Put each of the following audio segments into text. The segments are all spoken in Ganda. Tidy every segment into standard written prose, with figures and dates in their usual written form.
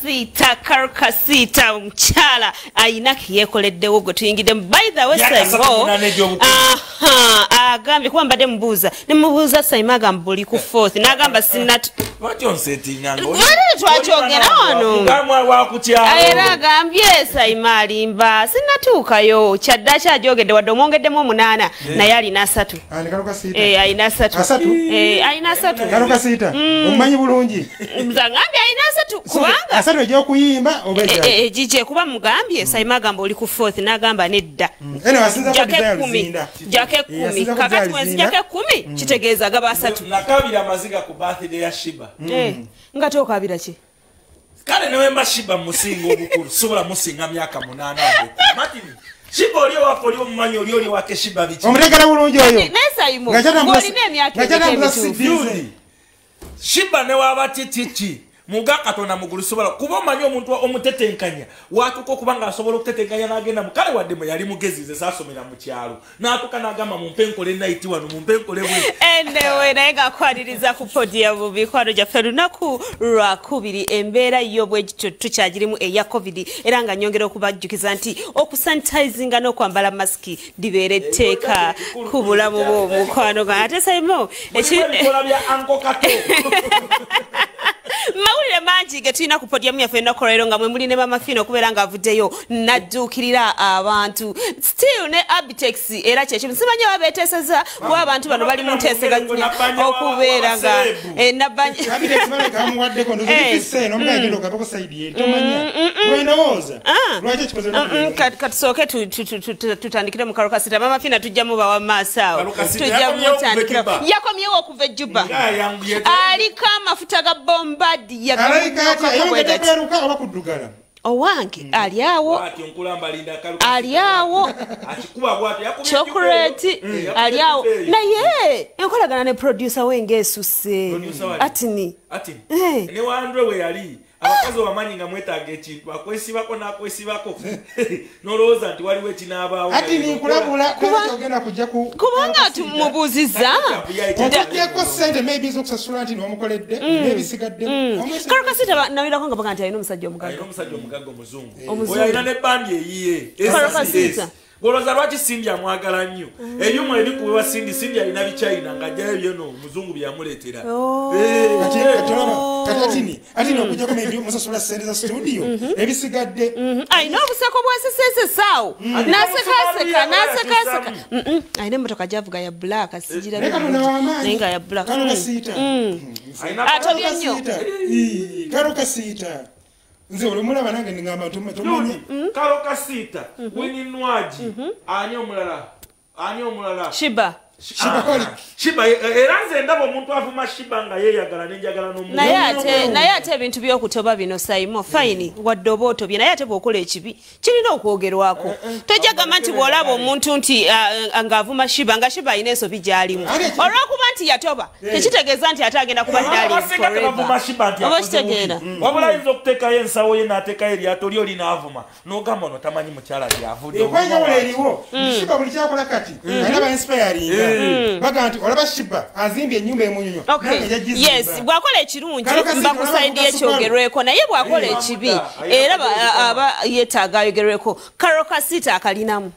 Kasita, Karole Kasita omukyala ayina kiyekoleddewo gwe tuyingidde. By the way, Saimo agambye kuba mbadde mubuuza ne mubuuza, Saimo agamba buli ku fourth n'agamba sinat Lwaki onsetinganga? Twakyogera wano. Era agambye Saimo alimba, sinatuukayo kyadda kyajogedde wadde omwongeddemu 8 naye alina 3. Alina 3. Alina 3. Karole Kasita omumanyi bulungi. Ngambye alina 3 kubanga 3 egy'okuyimba oba egije kuba mugambye Saimo agamba oli ku fourth n'agamba nedda. Jake 10 kakati wenzijako 10 kitegeeza gaba 3. Nakabira amaziga ku birthday ya Shiba. Nga tokabira ki? Kale newemba Shiba musinga obukulu sobola musinga myaka 8 abo. Martin Shiba oli waffe oli omumanyi oli oli wake Shiba biki? Omutegera bulungi oyo. Naye Saimo ng'olina emyaka emituufu. Shiba ne waba titiki muga Katonda mugulu sobola kuba omanyi omuntu omutetenkanya watuuka okuba ng'asobola okutetenkanya n'agenda mu kale wadde mwe yali mugezi nze saasomera mu kyalo n'atuuka n'agamba mumpe nkole night wano mumpe nkole bwe. Anyway, naye ng'akwaniriza ku podium mikwano gyaffe lunaku lwakubiri embeera yo bwe tukyagirimu eya COVID era nga nnyongera okubajjukiza nti okusanitizinga n'okwambala masiki libeera etteeka ku bulamu bw'omukwano gwange. Ate Saimo ebikola bya Uncle Kato mawulire mangi ge tulina ku podium yaffe ennaku olwaleero nga mwe muli ne Mama Fina okubeera ng'avuddeyo n'adduukirira abantu still ne Abitex era kyekimu simanyi oba beeteeseza kuba abantu bano bali mu nteeseganya okubeera nga katusooke tutandikire mu Karole Kasita. Mama Fina tujja mubawa maaso awo tujja mutandikira yakomyewo okuva e Juba aliko amafuta ga bomba owange ali awo ali awo chocolate ali awo naye enkolagana ne producer wenge esuse atini ne wandwe we yali abakazi obamanyi nga mwetaaga ekintu akwesibako n'akwesibako n'olowooza nti waliwo ekinaabaawo. Ati nkulabula ogenda kujja ku kubanga tumubuuzizza otugyeko ssente maybe z'okusasula nti n'omukoledde n'ebisigadde. Karole Kasita nawirako nga baga nti alina omusajja omugagga. Alina omusajja omugagga omuzungu oyo alina ne bandi eyiye. Karole Kasita Golooza lwaki Cindy amwagala nnyo ebyuma ebikubibwa Cindy Cindy alina bichina ng'ajjayo byona omuzungu byamuleetera. Kati ati okujjako maybe omusasula ssente za studio ebisigadde alina obuseko bwasesesesaawo n'asekaseka n'asekaseka alina emmotoka gy'avuga ya black sigirabye naye nga ya black. Karole Kasita atobye nnyo Karole Kasita nze olumulaba nange ngamba tomanyi Karole Kasita Winnie Nwagi ani omulala ani omulala Shiba Shiba era nze ndaba omuntu avuma Shiba nga yeeyagala nenjagala n'omuntu. Naye ate ebintu by'okutoba bino Saimo fine wadde oba otobye naye ate bw'okola ekibi kirina okwogerwako. Tojja gamba nti bw'olaba omuntu nti ng'avuma Shiba nga Shiba alina ensobi gy'alimu olw'okuba nti yatoba tekitegeeza nti ate agenda kuba darling forever. Oba okitegeera wabula ayinza okuteekayo ensawo ye n'ateekayo eryato lyo linaavuma n'ogamba ono tamanyi mukyala gy'avudde. Okwenjawulo eriwo Shiba buli kyakola kati alina ba inspiring baga nti olaba Shiba azimbye ennyumba emunyonyo. Yes, bw'akola ekirungi mba ku side ekyogerweko naye bw'akola ekibi era aba yeetaaga ayogerweko. Karole Kasita akalinamu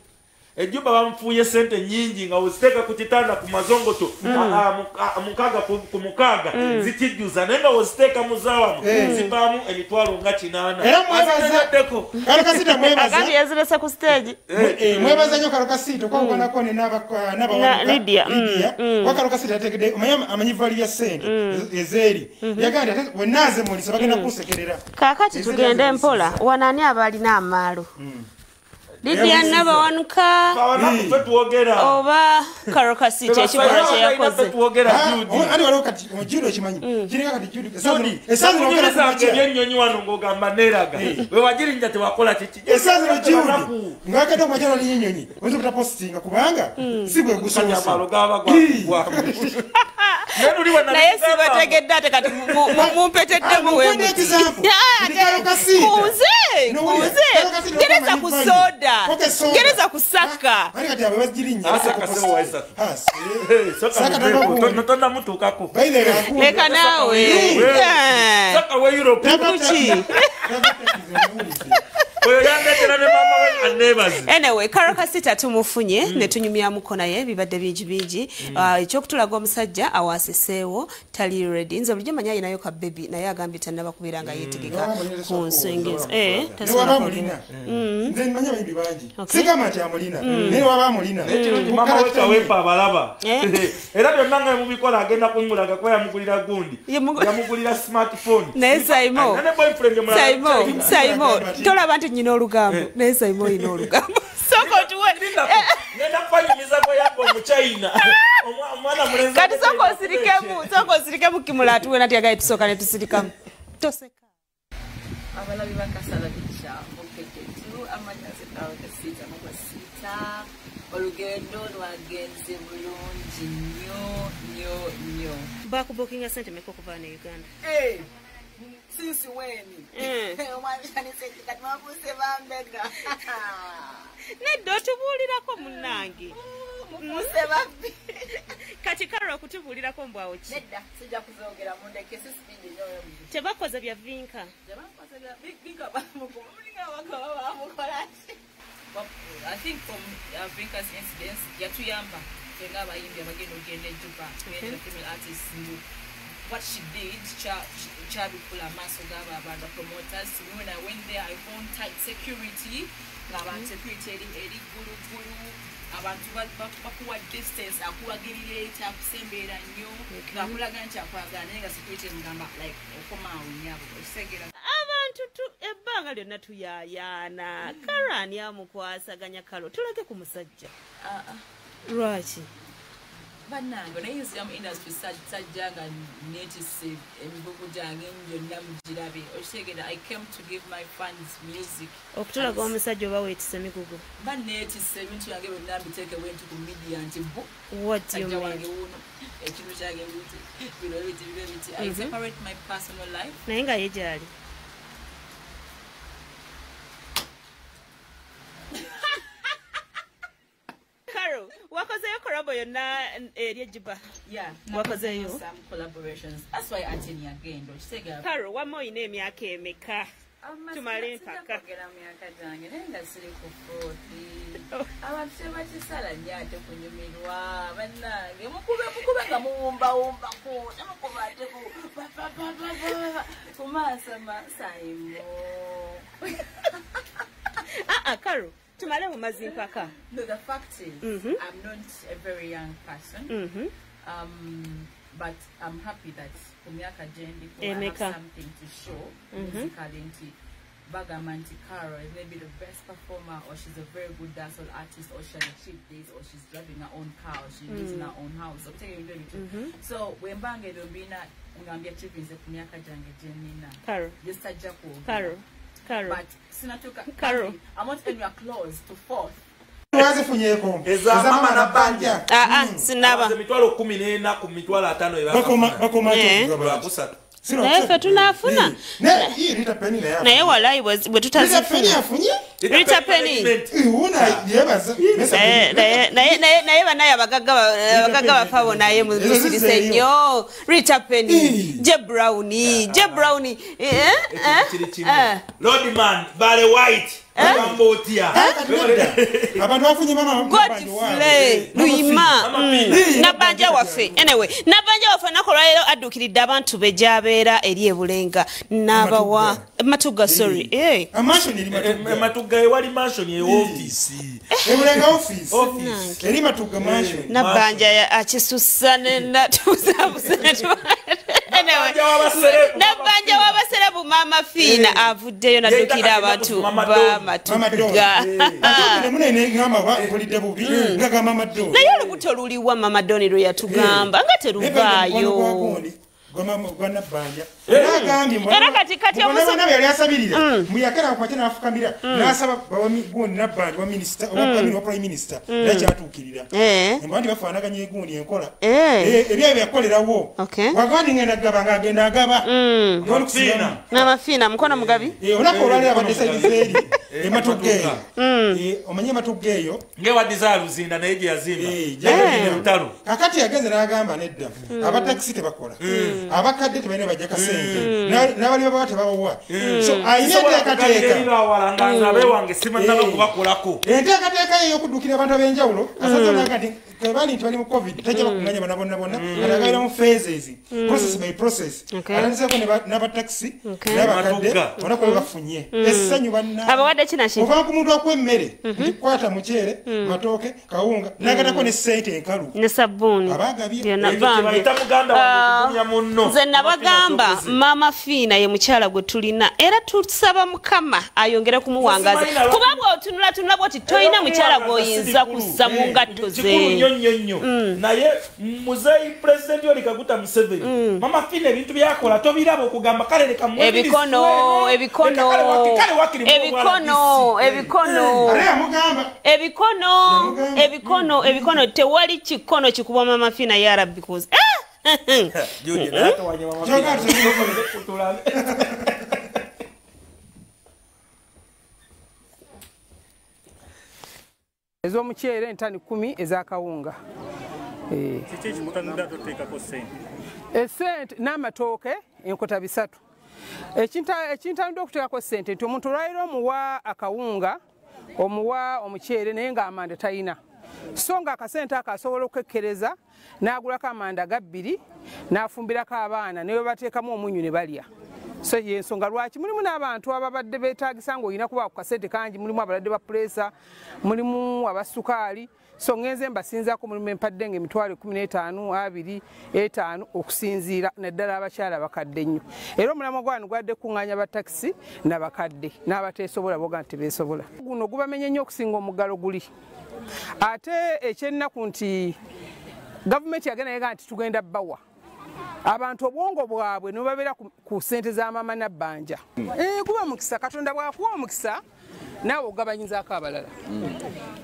Ejjuba bamufuuye sente nnyingi nga oziteeka ku kitanda ku mazongoto mukaaga ku mukaaga zikijjuza naye nga oziteeka mu zaawamu zivaamu emitwalo nga 8. Era mwebaza Karole Kasita mwebaza agambye yazirese ku stage mwebaza nnyo Karole Kasita okwawukanako ne n'abawanuka Lydia wa Karole Kasita yategedde amanyi vali ya sente ezeeri yagambye ate wenaaze mulisa bagenda kunsekerera. Kaakati tugende mpola wano ani abalina amaalo Lydia Nabawanuka oba Karole Kasita ekikolwa kye yakoze. Ani waliwo kati omujudo okimanyi kiringa kati Jude esanze ebyennyonyi wano ng'ogamba neeraga we wagirinja tewakola kiki esanze no Jude ng'akedde okumakya n'olinnya ennyonyi oyinza obutapositinga kubanga si gwe gusoose. Naye sibategedde ate kati mumpeteddemu we muti. Karole Kasita kunze Gereza ku soda, gereza ku saka. Leka naawe. Saka we Europe. Anyway, Karole Kasita tumufunye ne tunyumyamuko naye bibadde bingi bingi. Ekyokutulaga omusajja awaseseewo tali ready. Nze bulijjo manyi ayinayo ka baby naye agambye tannaba kubeera nga yeetegeka ku nsonga ezo. Newaba amulina. Nze mmanyi abayimbi bangi. Sigamba nti amulina. Naye waba amulina. Mama we Kawempe abalaba. Era byonna nga mubikola agenda kumulaga kuba yamugulira gundi. Yamugulira smartphone. Naye Saimo. Saimo, tolaba nti nnyina olugambo. Naye Saimo olina olugambo. Soko tuwe. Ngenda kufanyiriza bwe yabba Omuchina. Omwana mulenzi. Kati soko osirikemu kimula atuwe nati agaye tusooka ne tusirikamu. Toseka. Abalabi ba Kasala Bicha, Mukeketu, amanyaze Karole Kasita, Mukasita, olugendo lwagenze bulungi nnyo nnyo nnyo. Bakubukinga ssente mmeka okuva ne Uganda? Since when? Kati mwafuuse bambega. Nedda otubuulirako munnange. Mufuuse babbi. Kati Karole okutubuulirako mbwawo ki? Nedda sijja kuzoogera mundeke si sipiidi nnyo. Tebakoze bya Vinka. Tebakoze bya Vinka bamukola bamukola ki? I think from Vinka's incidents yatuyamba ffe ng'abayimbi abagenda okugenda e Juba, the female artists what she did, kyabikula amaaso g'abo abantu promoters. When I went there, I found tight security. Ng'abantu security eri gguluggulu, abantu bakuwa distance, akuwagirira eti akusembeera nnyo, ng'akulaga nti akwagala naye nga security emugamba like okomaawo nnyabo, okitegeera. Abantu ebbanga lyonna tuyaayaana. Karole ani amukwasaganya Karole? Tulage ku musajja. Lwaki? Bannange naye nzira mu industry sajja nga neetisse emigugu gyange gyonna mugirabe. Okitegeera, I came to give my fans music. Okutulaga omusajja oba weetisse emigugu? Mba neetisse ebintu byange byonna mbiteeke bwenti ku media nti bu. What do you mean? Wange wuuno, ekintu kyange biti, bino biti, bino biti. I separate my personal life. Naye nga ye gy'ali. Wakozeyo collabo yonna eri e Juba? Yeah, wakozeyo some collaborations. That's why Anthony agenda. Okitegeera. Karole wamma olina emyaka emeka? Tumale empaka. Kwogera myaka gyange naye nga siri ku 40. Abantu tebakisala nnyo ate kunyumirwa bannange. Mukube mukube nga muwumbawumbako nemukuba ate ku maaso Saimo. Karole tumale mu mazzi mpaka. No, the fact is, I'm not a very young person. But I'm happy that ku myaka gye ndiko I have something to show musically nti bagamba nti Karole is maybe the best performer, or she's a very good dancehall artist, or she has achieved this, or she's driving her own car, or she lives in her own house. So bwe mbanga ebyo mbina nga mbyachivinze ku myaka gyange gye nnina. Just sajja kwogera. Karole. But sinatuka, I'm not anywhere close to fourth. Wazifunyeko. Eza mama Nabbanja. Sinaba. Emitwalo 14 ku mitwalo 5 Bakoma bakusatu. Naye ffe tunaafuna. Naye Rita Penny naye. Naye walayi bwe tutazifuna. Rita Penny Rita Penny. Wuna yebaza. Naye banaye abagagga bafa bo naye musirise nnyo. Rita Penny, J Brownie, J Brownie. Lord man, Barry White. Abantu bafunye mama Godfrey Luyima Nabbanja waffe. Anyway, Nabbanja waffe olunaku olwaleero adduukiridde abantu be gy'abeera eri e Bulenga n'abawa Matugga, sorry. Matugga ewali mansion ye office. Ebulenga office. Eri Matugga mansion. Nabbanja akisussa ne natubuzabuza. Anyway, Nabbanja w'abaserebu Mama Fiina avuddeyo n'adduukira abantu ba Matugga. Naye olubuto luliwa Mama Doni lwe yatugamba nga teruvaayo. Gwa Nabbanja. Era kati kati omusoma yali asabirira. Muyakera akwate n'afukamira n'asaba gundi Nabbanja wa minister oba prime minister nakyatuukirira. Mbandi bafaanaganya egundi enkola. Ebyayo byakolerawo. Wagandi ngenda gaba ng'agenda agaba. Mama Fina mukono mugabi. Olunaku olwaleero abadde sayizeeri ematoga eyo. Omanye ematoga eyo. Ngewa desire Luzinda naye gye yazimba. Lutalo. Kakati yagenze n'agamba nedda. Abatakisi tebakola. Abakadde tebalina bajja kasente. N'abali babawa tebabawa. So ayina enteekateeka. Enteekateeka eyo y'okuddukira abantu ab'enjawulo asazeewo n'agamba nti bali nti bali mu COVID tajja bakunganya bonna bonna bonna atagabira mu phases process by process. Atandiseko n'abatakisi n'abakadde bonna kuba bafunye essanyu banna. Abawadde kina ki? Ova ku muntu akuwa emmere nti kwata muceere matooke kawunga n'agatako ne ssente enkalu ne sabbuuni. Abagabye. Nze nabagamba Mama Fina ye mukyala gwe tulina era tusaba Mukama ayongere kumuwangaza kuba bw'otunula bw'oti toyina mukyala gw'oyinza kussa mu ngatto ze. Nnyo naye muzeeyi President Yoweri Kaguta Museveni Mama Fina ebintu byakola tobiraba okugamba kale leka ebikono ebikono ebikono ebikono ebikono ebikono ebikono tewali kikono kikubwa Mama Fina ya Rabbi because ez'omuceere entani 10 ez'akawunga. Essente n'amatooke enkota 3. Ekintandwa okuteekako ssente nti omuntu olwaliro omuwa akawunga omuwa omuceere naye ng'amanda talina. So nga akasente ako asobola okukekkereza n'agulako amanda ga 2 n'afumbirako abaana ne bwe bateekamu omunnyu ne balya. So yensonga lwaki mulimu n'abantu ababadde beetaagisa ng'olina kuba ku kasente kangi, mulimu abalwadde ba puleesa, mulimu abasukaali. So ngenze mbasinzaako mulimu empadde ng'emitwalo 15, 2, 5 okusinziira naddala abakyala abakadde ennyo. Era omulamwa gwano gwadde kuŋŋaanya batakisi n'abakadde n'abateesobola boga nti tebeesobola. Guno gubamenye nnyo okusinga omuggalo guli. Ate ekyennaku nti gavumenti yagenda yega nti tugenda bbawa. Abantu obwongo bwabwe ne babeera ku ssente za Mama Nabbanja. Guba mukisa, Katonda bw'akuwa omukisa naawe ogabanyizaako abalala.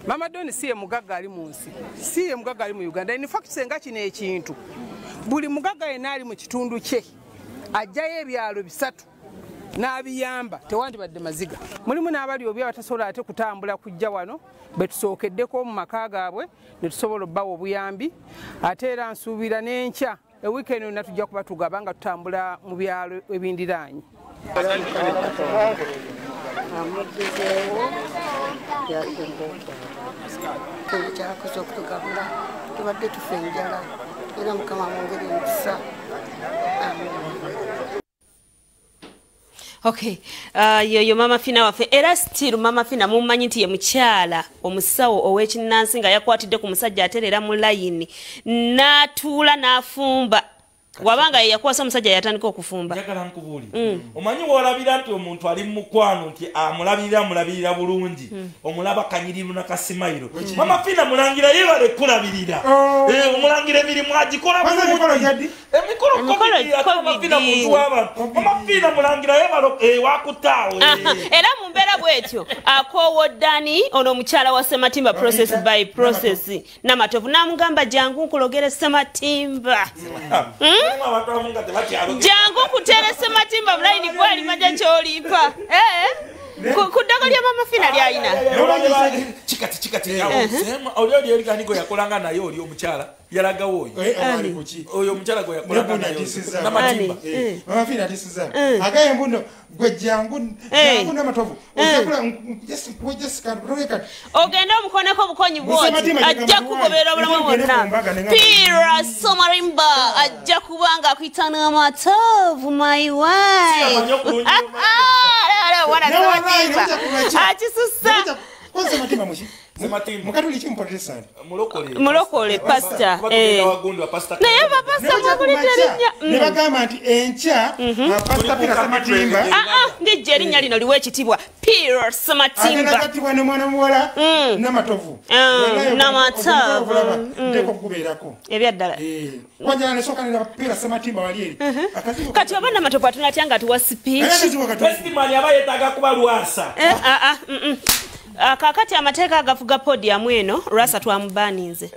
Mama Doni si ye mugagga ali mu nsi, si ye mugagga ali mu Uganda. In fact senga kino ekintu buli mugagga yenna ali mu kitundu kye ajjayo ebyalo 3 n'abiyamba tewandibadde maziga. Mulimu n'abali obi abatasobola ate kutambula kujja wano betusookeddeko mu maka gaabwe ne tusobola obbawa obuyambi. Ate era nsuubira n'enkya ewiikendi yonna tujja kuba tugaba nga tutambula mu byalo ebindiraanye. Amuddizeewo yasinga okwala kyakoze okutugabula tubadde tufa enjala era Mukama amwongere emikisa. Okay, yoyo Mama Fina waffe era still Mama Fina mumanyi nti ye mukyala omusawo ow'ekinnansi nga yakwatidde ku musajja aterera mu layini n'atuula n'afumba. Wabanga ye yakwasa omusajja yatandika okufumba. Njagala nkubuulire. Omanyi w'olabira nti omuntu ali mu mukwano nti amulabirira bulungi. Omulaba kanyiriru na kasimayiro. Mama Fina mulangira yeebale kulabirira. Omulangira emirimu agikola bulungi. Emikolo Mama Fina muntu w'abantu. Mama Fina mulangira yeebale wakutaawo. Era mu mbeera bw'etyo akoowo Dani ono omukyala wa Sematimba process by process Namatovu n'amugamba jangu nkulogere Sematimba. Jangu kutere Sematimba mulaini gwali maja ky'olimpa. Ku ddago lya Mama Fina lyalina. Chikati oli oli ganigo yakolanga naye oli omukyala yalagawo oyo. Oyo omukyala gwe yakolanga naye Namatimba. Mama Fina atisiza. Agaye mbuno gwe jangu jangu Namatovu. Ojakula Jessica Roreka. Ogenda omukoneko obukonyi bw'oti ajja kugobera obulamu bwonna. Pira Somarimba ajja kubanga akuyita Namatovu my wife. Akisusa. Mukatoliki, Muprotestant? Mulokole, pastor. Naye bapasita mwagulidde erinnya. Ne bagamba nti enkya Pastor Peter Sematimba. Ndijja erinnya lino liwe ekitiibwa, Peter Sematimba. Agenda gattibwa ne mwana muwala Namatovu. Namatovu. Nteeka okukubeerako. Ebyaddala. Kwajala nesooka nera Peter Sematimba wali eri. Kati oba Namatovu atunatya nga atuwa speech. Testimony aba yeetaaga kuba Lwasa. Kakati amateeka agafuga podium eno, Lwasa twamubaninze.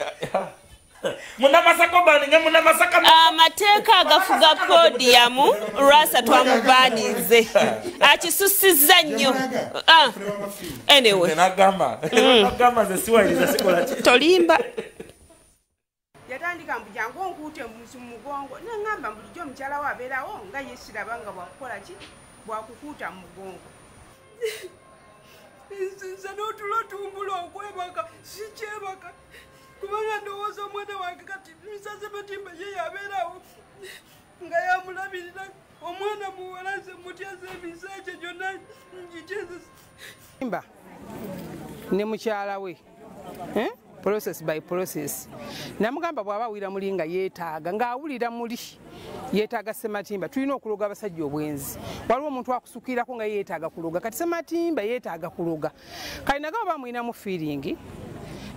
Munamasaka baninge, Munamasaka. Amateeka agafuga podium, Lwasa twamubaninze. Akisusizza nnyo. Anyway. Nagamba nze siwayiriza sikola ki. Tolimba. Yatandika mbu jangu onkuute mu mugongo, neŋŋamba bulijjo omukyala we abeerawo nga ye siraba nga bwakukola ki, bwakukuuta mu mugongo. Nze n'otulo tumbula okwebaka, sikyebaka kubanga ndowooza omwana wange kati Mr. Sematimba ye yabeerawo nga yamulabirira omwana muwala, nze mutyaza emisaakye gyonna ngikyeze. Mba ne mukyala we process by process. Namugamba bw'aba awulira muli nga yeetaaga, ng'awulira muli yeetaaga Sematimba, tulina okuloga abasajja obwenzi. Waliwo omuntu akusukirako nga yeetaaga kuloga, kati Sematimba yeetaaga kuloga. Kale nagamba bamulinamu feeling,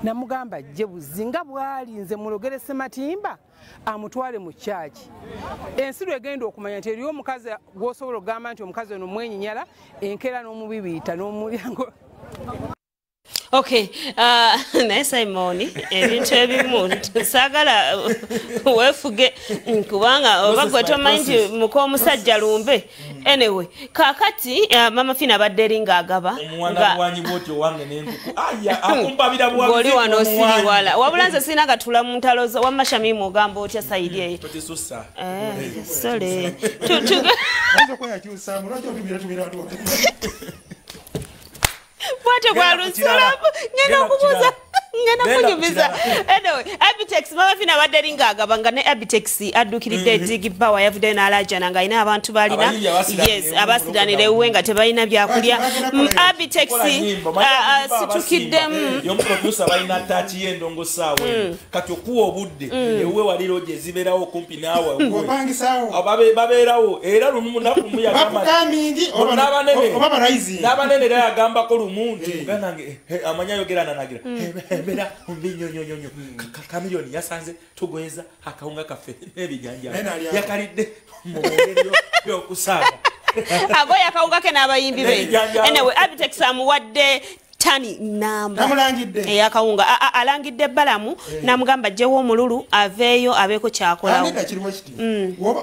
namugamba ajje buzi nga bw'ali nze mulogere Sematimba amutwale mu kyaki. Ensi lwegenda okumanya nti eriyo omukazi gw'osobola okugamba nti omukazi ono mwenyinyala, enkeera n'omubibiita n'omulyango. Okay, naye Simon, ebintu ebimu saagala weefuge kubanga oba gwe tomanyi nti muka omusajja lumbe. Anyway, kaakati Mama Fina abadde eri ng'agaba. Ng'oli wano osiriwala. Wabula nze sirina gatula mu ntalo zo, wamma Shamimu ogamba otya sayidi eyo? Sorry. Bwatyo bwalusulamu, ngenda okubuuza, ngenda kunyumiza. Anyway, Abitex, Mama Fina abadde eri ng'agaba nga ne Abitex adduukiridde Dig Power, yavuddeyo n'alaajana ng'alina abantu b'alina. Yes, abasiranira ewuwe nga tebalina byakulya. Abitex asitukiddemu. Yomuproducer balina taaki y'endongo ssaawa eno. Kati okuwa obudde ewuwe wali lodge ezibeerawo kumpi naawe ewuwe. Babeerawo era lumu munaku mu yagamba n'abanene era yagambako lumu nti muganda wange amanyi ayogera nanagira embeera mbi nnyo nnyo nnyo. Kamiliyoni yasanze tugoyeza akawunga kaffe n'ebijanjaalo yakalidde mu ngeri y'okusaaga. Agoya akawunga ke n'abayimbi be. Anyway, Abitex amuwadde tani namba ey'akawunga. Alangidde Balamu n'amugamba ajjewo omululu aveeyo abeeko ky'akolawo.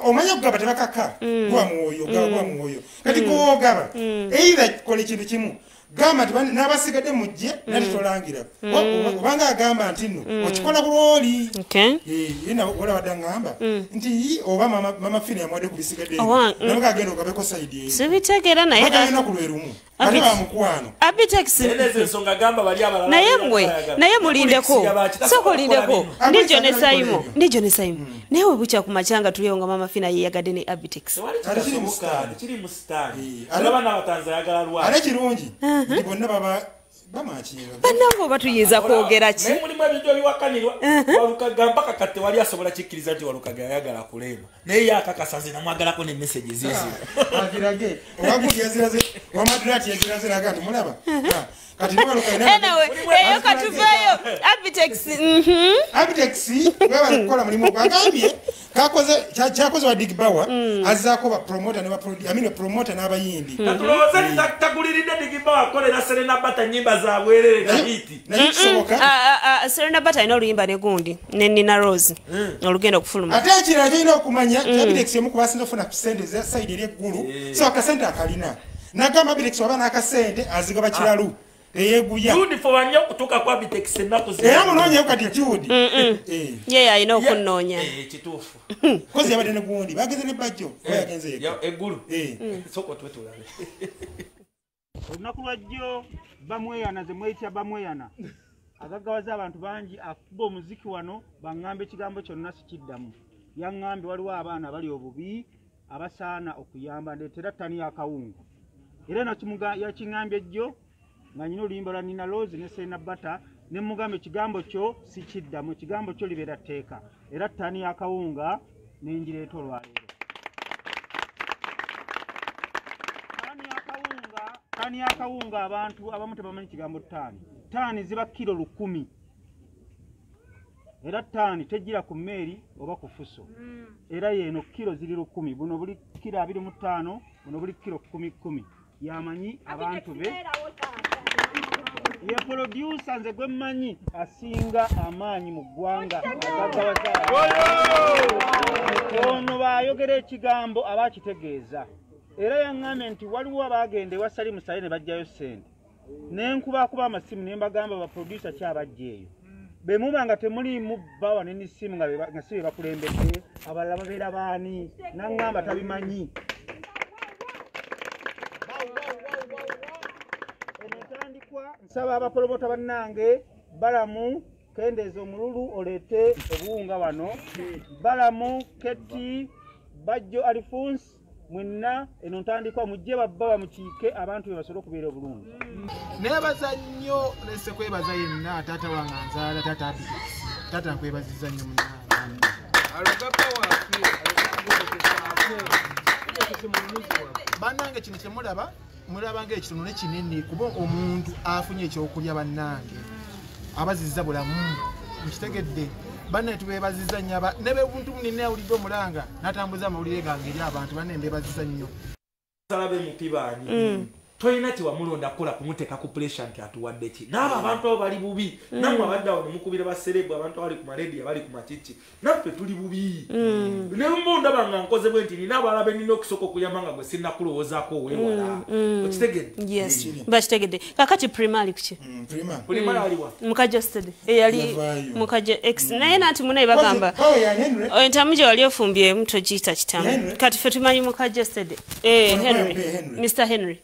Omanyi okugaba tebakaka, guba mwoyo, guba mwoyo. Kati gw'ogaba either kola ekintu kimu, gamba nti n'abasigadde mujje nati tolangira. Obanga agamba nti nno okikola bulwoli. Olabadde aŋŋamba nti oba Mama Fina yamuwadde ku bisigadde namuga agenda ogabeko sayidi eyo. Sibitegeera naye bagenda ku lwe lumu ate bamukwano. Abitex naye mmwe, naye mulindeko, sooka olindeko. Ndijo ne Simon, ndijo ne Simon. Naye we bukya ku makya nga tuliyo nga Mama Fina yeeyagadde ne Abitex. Kiri mu sitaani. Olaba n'abatanzi ayagala lwaki. Ate kirungi nti bonna baba bamakinga. Bannange oba tuyinza kwogera ki? Naye mulimu ebintu ebiwakanirwa. Walukaga mpaka kati tewali asobola kikkiriza nti Walukaga yayagala kuleeba. Naye ye akakasa nze namwagalako ne message ziizo. Agirage. Owagundi yaziraze, owamadulati yaziraze naga nti mulaba. Kati ne Walukaga. Anyway, eyo katuveeyo. Abitex. Abitex webale kukola mulimu gwagambye kakoze kyakoze wa Dig Power azzaako ba promoter ne ba I mean promoter n'abayimbi. Katulowooze nti taguliridde Dig Power akolera Serena Bata nnyimba za bwerere na hiti. Naye kisoboka. Serena Bata alina oluyimba ne gundi ne Nina Rose olugenda okufuluma. Ate ekirala ky'olina okumanya Abitex y'omu ku basinze okufuna ku ssente eza sayidi eri eggulu, so akasente akalina. Nagamba Abitex waba n'akasente azigaba kiralu. Eyeguya. Jude for nnyo okutuuka ku Abitex ennaku zino. Era munoonyeyo kati Jude. Ye alina okunnoonya. Kituufu. Kozi yabadde ne gundi, bagenze ne Bajjo, oba yagenze yekka. Eggulu. Sooka otuwe tulabe. Olunaku lwajjo bamweyana, ze mweyitya bamweyana. Agaggawaza abantu bangi akuba omuziki wano baŋŋamba ekigambo kyonna sikiddamu. Yaŋŋambye waliwo abaana abali obubi abasaana okuyamba, ndeetera ttani y'akawunga. Era eno yakiŋŋambye jjo nga nnyina oluyimba lwa Nina Rose ne Serena Bata Ne mugamba ekigambo kyo sikiddamu, ekigambo kyo libeera tteeka. Era ttaani y'akawunga n'enjireeta olwaleero. Ttaani y'akawunga abantu abamu tebamanyi kigambo ttaani. Ttaani ziba kilo 1000. Era ttaani tejjira ku mmeeri oba ku fuso. Era yeeno kilo ziri 1000. Buno buli kilo 25, buno buli kilo 10 10. Yamanyi abantu be. Ye producer nze gwe mmanyi asinga amaanyi mu ggwanga agagawaza. Ono baayogera ekigambo abakitegeeza. Era yaŋŋambye nti waliwo abaagenda ewa Salim Saleh ne baggyayo ssente. Ne nkubakuba amasimu ne mbagamba ba producer ki abajja eyo. Be muba nga temuliimu bbawa ne n'essimu nga si be bakulembedde, abalala babeera baani? N'aŋŋamba tabimanyi. Nsaba abapromota bannange, Balamu kendeeza omululu oleete obuwunga wano. Balamu, Keti, Bajjo Alphonse, mwenna eno ntandikwa mujje babba bamukiike abantu be basobole okubeera obulungi. Neebaza nnyo nesse kwebaza yenna taata wange anzaala, taata Abitex. Taata nkwebazizza nnyo munnange. Bannange kino kye mulaba mulaba ng'ekitono ne kinene kuba omuntu afunye ekyokulya bannange abazizza bulamu mukitegedde. Banne tubeebazizza nnyo ne be buntu munene awulidde omulanga n'atambuza amawulire gange eri abantu banne mbeebazizza nnyo. Salabe mupibaani tolina kyewamulonda kukola kumuteeka ku pressure nti atuwadde ki. N'abo abantu abo bali bubi. Nammwe abadde awo ne mukubira baserebu, abantu abali ku marediyo, abali ku makiki, naffe tuli bubi. Ne mba ondaba nga nkoze bwe nti nina abalala be nnina okusooka okuyamba nga gwe sinnakulowoozaako weewala. Okitegedde? Yes, bakitegedde. Kakati Prima ali kuki? Prima aliwa? Mukajja Steady. Eyali Mukajja X. Naye nanti munaye bagamba entamu gye wali ofumbyemu togiyita kitamu. Kati ffe tumanyi Mukajja Steady. Henry. Mr. Henry.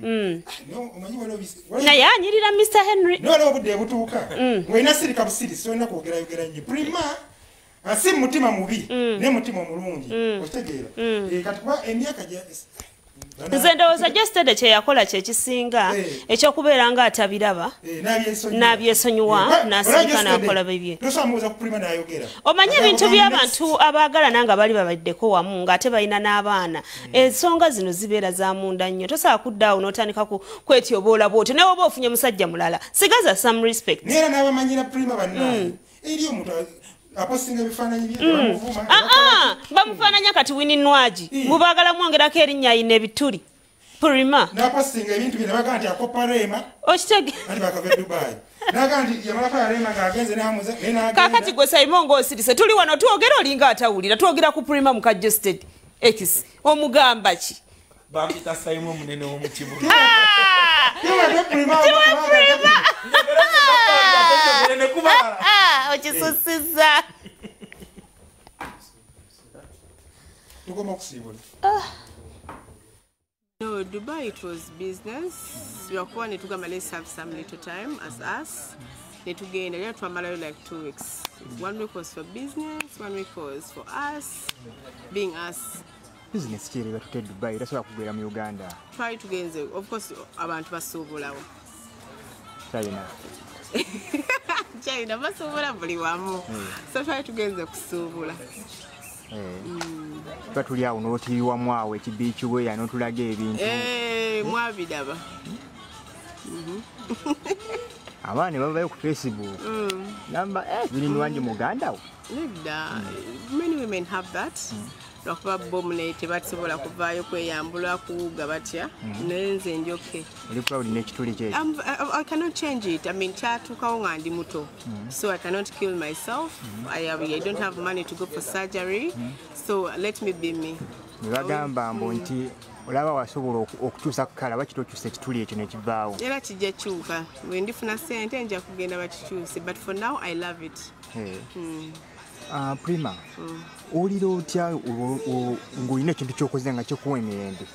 Naye anyirira Mr. Henry. Nolaba obudde butuuka ng'olina sirika busiri, solina kwogerayogera nnyo. Prima si mutima mubi naye mutima omulungi, okitegeera. Kati kuba emyaka nze ndowooza Jostede kye yakola kye kisinga ekyokubeera nga atabiraba n'abyesonyiwa n'asirika n'akola bibye. Omanyi ebintu by'abantu abaagalana nga bali babaddeko wamu ng'ate balina n'abaana, ensonga zino zibeera za munda nnyo. Tosobola kuddaawo n'otandika kwetyoboola bw'otyo naye oba ofunye musajja mulala, sigaza some respect. Naye era n'abamanyira Prima bannange eri omuntu apostinga ebifaananyi bye bamuvuma. Bamufaananya kati Winnie Nwagi mubaagala mwongerako erinnya ayina ebituli Prima n'apostinga ebintu bye ne bagamba nti akopa Rema. Okitege anti bakava e Dubai n'agamba nti yamalako ya Rema ng'agenze n'amuza naye n'agenda. Kaakati gwe Simon ng'osirise tuli wano twogera olinga atawulira, twogera ku Prima Mukajja Steady X omugamba ki? Bampita Simon munene w'omukibuga. Prima okisusiza. No, Dubai it was business. Lwakuba ne tugamba let's have some little time as us. Ne tugenda era twamalayo like 2 weeks. 1 week was for business, 1 week was for us, being us. Business ki era batute Dubai tasobola kugwera mu Uganda? Twali tugenze, of course abantu basuubulawo. China. China basuubula buli wamu. So twali tugenze kusuubula. Tuba tuli awo n'otiiwamu awo ekibiiki weya n'otulaga ebintu. Mwabiraba. Abaana ne bavayo ku Facebook. Namba biri Nwagi muganda wo. Nedda, many women have that. Lwakuba bo mune tebasobola kuvaayo kweyambula kuwuga batya, naye nze njoke. Oli proud n'ekituli kye? I cannot change it. I mean, kyatuukawo nga ndi muto. So I cannot kill myself. I don't have money to go for surgery. So let me be me. Ne bagamba mbu nti olaba wasobola okukyusa kukala lwaki tokyusa ekituli ekyo ne kivaawo? Era kijja kyuka. Bwe ndifuna ssente nja kugenda bakikyuse. But for now I love it. Prima, owulira otya ng'olina ekintu ky'okoze nga kikuwa emirembe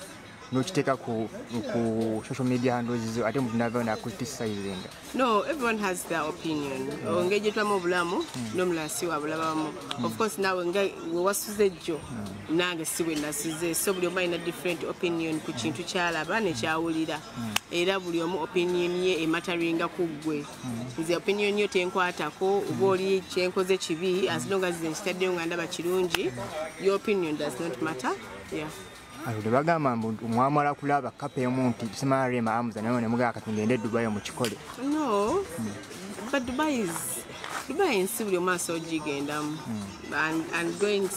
N'okiteeka ku social media handles zo, ate omuntu n'avaayo n'acriticinga. No, everyone has their opinion. Engeri gyetulamu obulamu n'omulala si wabulabamu. Of course naawe nga we wasuze jjo, nange si bwe nasuze. So buli omu alina different opinion ku kintu kyalaba nekyawulira, era buli omu opinion ye ematteringa ku ggwe. Nze opinion yo tenkwatako, oba oli kyenkoze kibi, as long as nze nkitaddeyo nga ndaba kirungi, your opinion does not matter, yeah. Alo tebagamba mbu mwamala kulaba kapa emu nti simala Rema Amuza, naye ne mugamba katugende Dubai mukikole. No, but Dubai ensi buli omu asobola ogigendamu, and going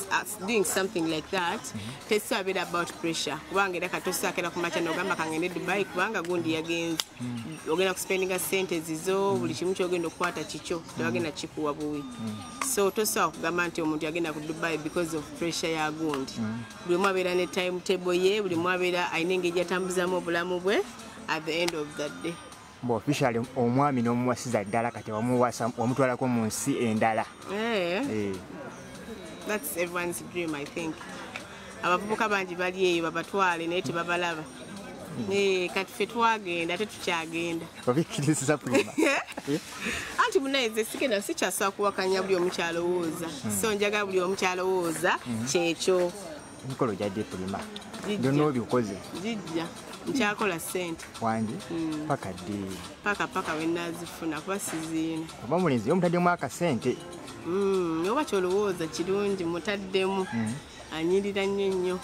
doing something like that tesabeera about pressure, kubanga era katosaakera ku makya nogamba kangende Dubai kubanga gundi yagenze. Ogenda kuspendinga sente zizo, buli kimu kyogenda okukwata kikyo, tebagenda kikuwa buwi. So tosobola kugamba nti omuntu yagenda ku Dubai because of pressure ya gundi. Buli omu abeera ne timetable ye, buli omu abeera alina engeri gy'atambuzamu obulamu bwe at the end of the day. Mbu officially omwami n'omuwasiza ddala, kati wamuwasa wamutwalako mu nsi endala. Eh. That's everyone's dream, I think. Abavubuka bangi bali eyo babatwale naye tebabalaba. Kati ffe twagenda ate tukyagenda. Obikkiriza Prima? Anti munaye nze sigenda, sikyasobola kuwakanya buli omu kyalowooza. So njagala buli omu kyalowooza kyekyo. Emikolo gyadde Prima. Byonna obikoze. Gijja. Nkyakola ssente. Wangi? Paka ddi? Paka we nnaazifuna kuba siziina. Oba mulenzi omutaddemu akasente. Oba kyolowooza kirungi mutaddemu. Anyirira nnyo nnyo.